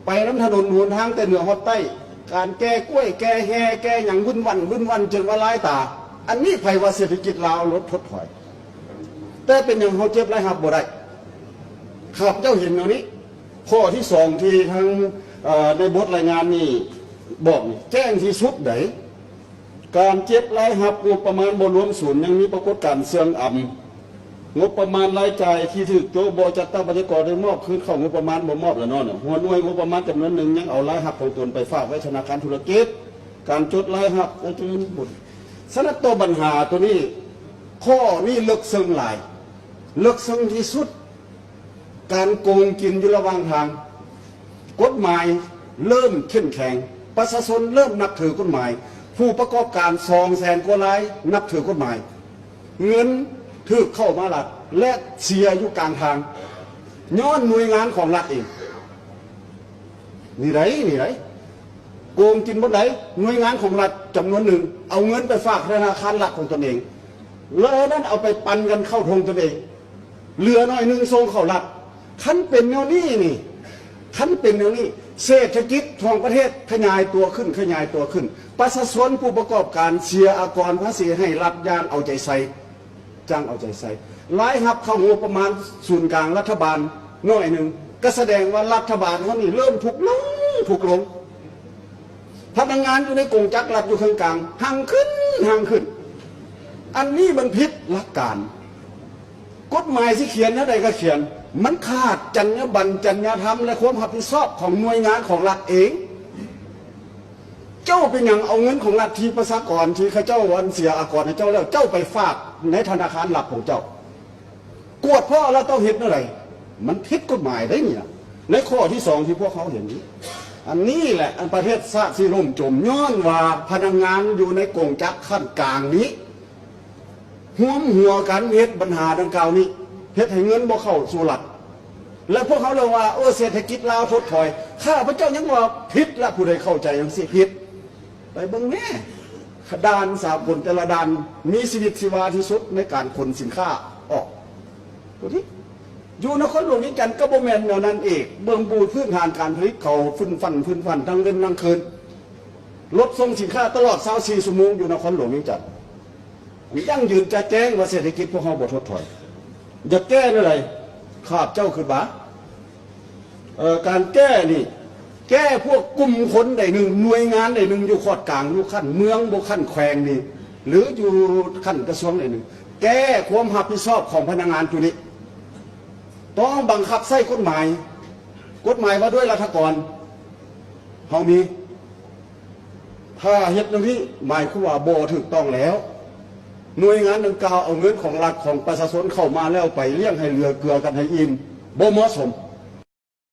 ໄປນຳຖະໜົນຫົນທາງແຕ່ເໜືອຮອດໃຕ້, ການແກ່ກ້ວຍແກ່ແຮ່ແກ່ຫຍັງວຶ້ນວັນວຶ້ນວັນຈົນວ່າລາຍຕາ. ອັນນີ້ໃຜວ່າເສດຖະກິດລາວລົດທົດຖອຍ? ແຕ່ເປັນຫຍັງເຮົາເກັບລາຍຮັບບໍ່ໄດ້? ຂ້າພະເຈົ້າເຫັນແນວນີ້. ຂໍ້ທີສອງທີ່ທາງ ເອີ ໃນບົດລາຍງານນີ້ບອກນີ້ແຈ້ງທີ່ສຸດໃດ. ການເກັບລາຍຮັບງົບປະມານບໍ່ລວມສູນ ຍັງມີປາກົດການເຊື່ອງອຳ. ງົບປະມານລາຍຈ່າຍທີ່ຖືກໂຈະບໍ່ຈັດຕັ້ງປະຊາກອນໄດ້ມອບຄືນເຂົ້າງົບປະມານບໍ່ມອບລະເນາະ. ຫົວໜ່ວຍງົບປະມານຈຳນວນໜຶ່ງຍັງເອົາລາຍຮັບຂອງຕົນໄປຝາກໄວ້ທະນາຄານທຸລະກິດ, ການຈົດລາຍຮັບ ສະນັ້ນໂຕບັນຫາໂຕນີ້ ຂໍ້ນີ້ເລິກເຊິ່ງຫຼາຍ, ເລິກເຊິ່ງທີ່ສຸດ. ການໂກງກິນຢູ່ລະຫວ່າງທາງ, ກົດໝາຍເລີ່ມເຂັ້ມແຂງ, ປະຊາຊົນເລີ່ມນັບຖືກົດໝາຍ, ຜູ້ປະກອບການສອງແສນກວ່າລາຍນັບຖືກົດໝາຍ, ເງິນຖືກເຂົ້າມາລັດ ແລະ ເສຍຢູ່ກາງທາງ ຍ້ອນໜ່ວຍງານຂອງລັດເອງ. ນີ້ໃດ ນີ້ໃດ ໂກງກິນບ່ອນໃດ? ໜ່ວຍງານຂອງລັດຈຳນວນໜຶ່ງ ເອົາເງິນໄປຝາກທະນາຄານລັດຂອງຕົນເອງ, ແລ້ວນັ້ນເອົາໄປປັນກັນເຂົ້າຖົງຕົນເອງ, ເຫຼືອໜ້ອຍໜຶ່ງສົ່ງເຂົ້າລັດ. ຄັນເປັນແນວນີ້ນີ້ ຄັນເປັນແນວນີ້ ເສດຖະກິດຂອງປະເທດຂະຫຍາຍຕົວຂຶ້ນ ຂະຫຍາຍຕົວຂຶ້ນ, ປະຊາຊົນຜູ້ປະກອບການເສຍອາກອນພາສີໃຫ້ລັດຢ່າງເອົາໃຈໃສ່. ຈັ່ງເອົາໃຈໃສ່. ລາຍຮັບເຂົ້າງົບປະມານສູນກາງລັດຖະບານໜ້ອຍໜຶ່ງ ກໍສະແດງວ່າລັດຖະບານເຮົານີ້ເລີ່ມທຸດລົງ ທຸດລົງ. ພະນັກງານຢູ່ໃນກົງຈັກລັດຢູ່ເຄິ່ງກາງຮັ່ງຂຶ້ນ ຮັ່ງຂຶ້ນ. ອັນນີ້ມັນຜິດຫຼັກການ. ກົດໝາຍຊິຂຽນແນວໃດກໍຂຽນ, ມັນຂາດຈັນຍາບັນ, ຈັນຍາທຳ ແລະ ຄວາມຮັບຜິດຊອບຂອງໜ່ວຍງານຂອງລັດເອງ. ເຈົ້າເປັນຫຍັງເອົາເງິນຂອງລັດທີ່ປະຊາກອນທີ່ເຂົາເຈົ້າອັນເສຍອາກອນໃຫ້ເຈົ້າແລ້ວ ເຈົ້າໄປຝາກໃນທະນາຄານລັດຂອງເຈົ້າ? ກວດພໍແລ້ວຕ້ອງເຮັດແນວໃດ? ມັນຜິດກົດໝາຍເດ້ນີ້ນະ. ໃນຂໍ້ທີສອງທີ່ພວກເຮົາເຫັນນີ້ ອັນນີ້ແຫຼະ ອັນປະເທດຊາດຊິລົ້ມຈົມ ຍ້ອນວ່າພະນັກງານຢູ່ໃນກົງຈັກຂັ້ນກາງນີ້ ຮ່ວມຫົວກັນເຮັດບັນຫາດັ່ງກ່າວນີ້ ເຮັດໃຫ້ເງິນບໍ່ເຂົ້າສູ່ລັດ ແລະ ພວກເຮົາລະວ່າ ເອີ ເສດຖະກິດລາວຖົດຖອຍ. ຂ້າພະເຈົ້າຍັງວ່າຜິດລະ, ຜູ້ໃດເຂົ້າໃຈຈັ່ງຊີ້ຜິດ. ໄປເບິ່ງແດ່ ດ່ານສາກົນແຕ່ລະດ່ານມີຊີວິດຊີວາທີ່ສຸດໃນການຂົນສິນຄ້າອອກ. ດູຕິ ຢູ່ນະຄອນຫຼວງວຽງຈັນກໍບໍ່ແມ່ນແນວນັ້ນອີກ. ເບິ່ງບູນພື້ນຖານການຜະລິດເຂົາຟຶ່ນຟັ່ນ ຟຶ່ນຟັ່ນທັງເວັນທັງຄືນ. ລົດສົ່ງສິນຄ້າຕະຫຼອດຊາວສີ່ຊົ່ວໂມງຢູ່ນະຄອນຫຼວງວຽງຈັນ. ຢັ້ງຢືນຈະແຈ້ງວ່າເສດຖະກິດພວກເຮົາບໍ່ຖົດຖອຍ. ຢາກແກ້ແນວໃດ? ຂ້າພະເຈົ້າຄິດວ່າ ເອີ ການແກ້ນີ້ ແກ້ພວກກຸ່ມຄົນໃດໜຶ່ງ, ໜ່ວຍງານໃດໜຶ່ງ ຢູ່ຂອດກາງ, ຢູ່ຂັ້ນເມືອງບໍ, ຂັ້ນແຂວງນີ້ ຫຼື ຢູ່ຂັ້ນກະຊວງໃດໜຶ່ງ, ແກ້ຄວາມຮັບຜິດຊອບຂອງພະນັກງານຈຸນີ້. ຕ້ອງບັງຄັບໃຊ້ກົດໝາຍ, ກົດໝາຍວ່າດ້ວຍລັດຖະກອນ ເຮົາມີ. ຖ້າເຮັດແນວນີ້ ໝາຍຄວາມວ່າບໍ່ຖືກຕ້ອງແລ້ວ. ໜ່ວຍງານດັ່ງກ່າວເອົາເງິນຂອງລັດຂອງປະຊາຊົນເຂົ້າມາແລ້ວໄປລ້ຽງໃຫ້ເຫຼືອເກືອກັນໃຫ້ອີ່ມ ບໍ່ເໝາະສົມ.